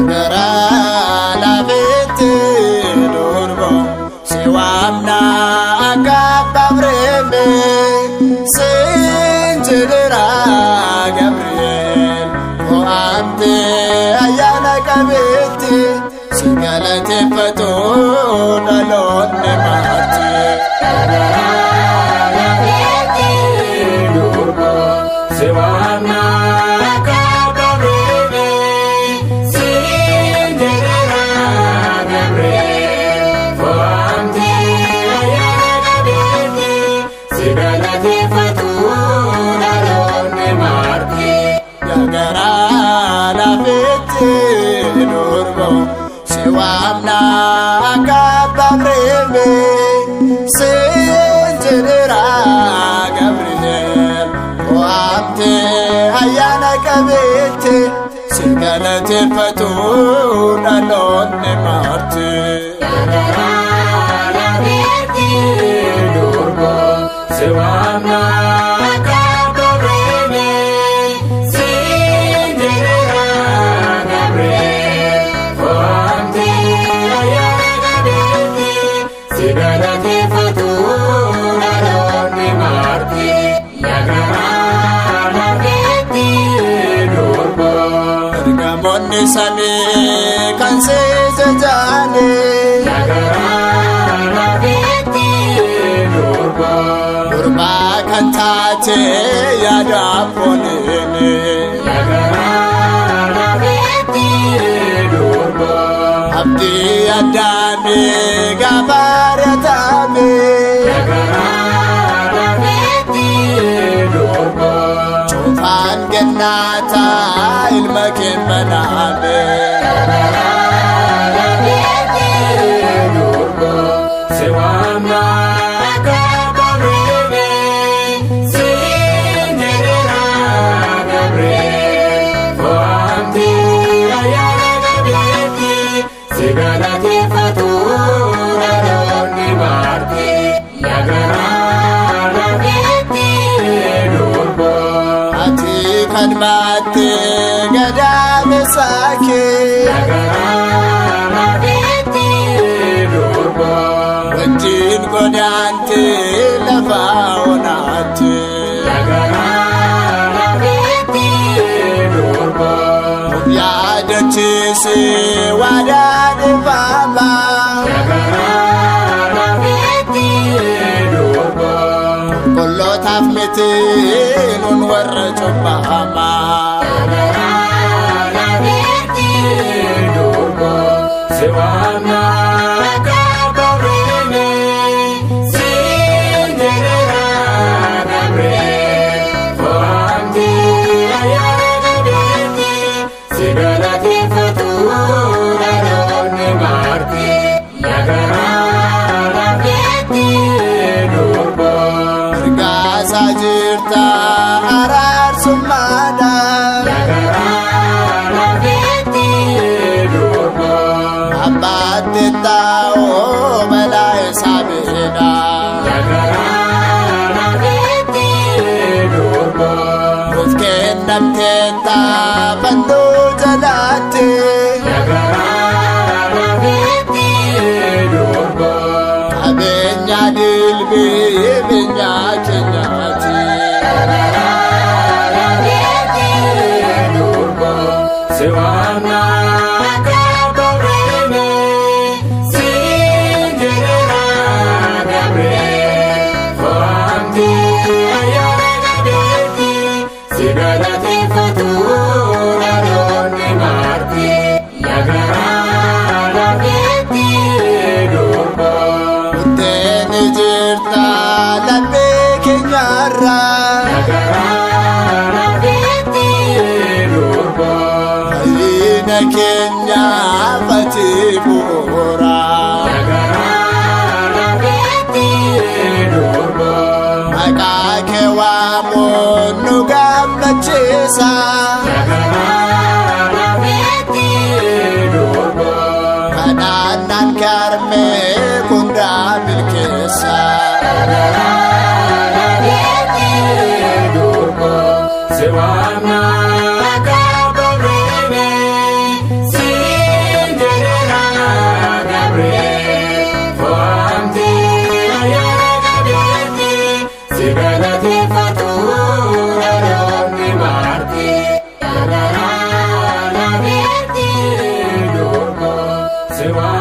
Garaa lafeetti durbo si waamna akka abbaa siin jedheera Gabri'eel fo'amtee ayyaana qabeetti si galateeffatu dhaloonni marti. Garaa lafeetti durbo si waamna akka abbaa siin jedheera Gabri'eel fo'amtee ayyaana qabeetti si galateeffatu dhaloonni marti. Garaa lafeetti durbo si waamna akka abbaa siin jedheera Gabri'eel fo'amtee ayyaana qabeetti si galateeffatu dhaloonni marti. Garaa lafeetti durbo si waamna akka abbaa siin jedheera Gabri'eel fo'amtee ayyaana qabeetti si galateeffatu dhaloonni marti. Garaa lafeetti durbo. Ergamoonni samii kan si jajaane. Garaa lafeetti durbo. Durbaa kan taate yaada fooniini. Garaa lafeetti durbo. Abdii addaamee gaafa ari'atame. Garaa lafeetti durbo. Cufaan gannaataa ilma kee manaame. Garaa lafeetti durbo. Si waamna akka abbaa siin jedheera Gabri'eel fo'amtee ayyaana qabeetti si galateeffatu dhaloonni marti. Garaa lafeetti durbo. Ati kan baatte gadameessa kee. Garaa lafeetti durbo. Wajjin godaante lafa onaatti. Garaa lafeetti durbo. Yaadachiise waadaa dhiifama. Garaa lafeetti durbo. Qulqullootaaf miti nun warra cubbamaa. Garaa lafeetti durbo. Si waamna akka abbaa siin jedheera Gabri'eel fo'amtee ayyaana qabeetti si galateeffatu dhaloonni marti. Garaa lafeetti durbo. Ergaasaa jirta araarsummaadha. Garaa lafeetti durbo. Abbaatti taa'oo balaa isaa beedha. Garaa lafeetti durbo. Nuuf kennamteetta fannoo jalaatti. Garaa lafeetti durbo. Qabeenya dilbii biyya keenyaati. Garaa lafeetti durbo. Si waamna akka abbaa siin jedheera Gabri'eel fo'amtee ayyaana qabeetti si galateeffatu dhaloonni marti. Garaa lafeetti durbo. Buddeeni jirta laphee keenyarra. Garaa lafeetti durbo. Fayyina keenyaaf ati bu'uura. Garaa lafeetti durbo. Maqaa kee waamuun nu gammachiisa. Garaa lafeetti durbo. Kadhannaan karmee kundaa milkeessa. Garaa lafeetti durbo. Si waamna akka abbaa siin. Si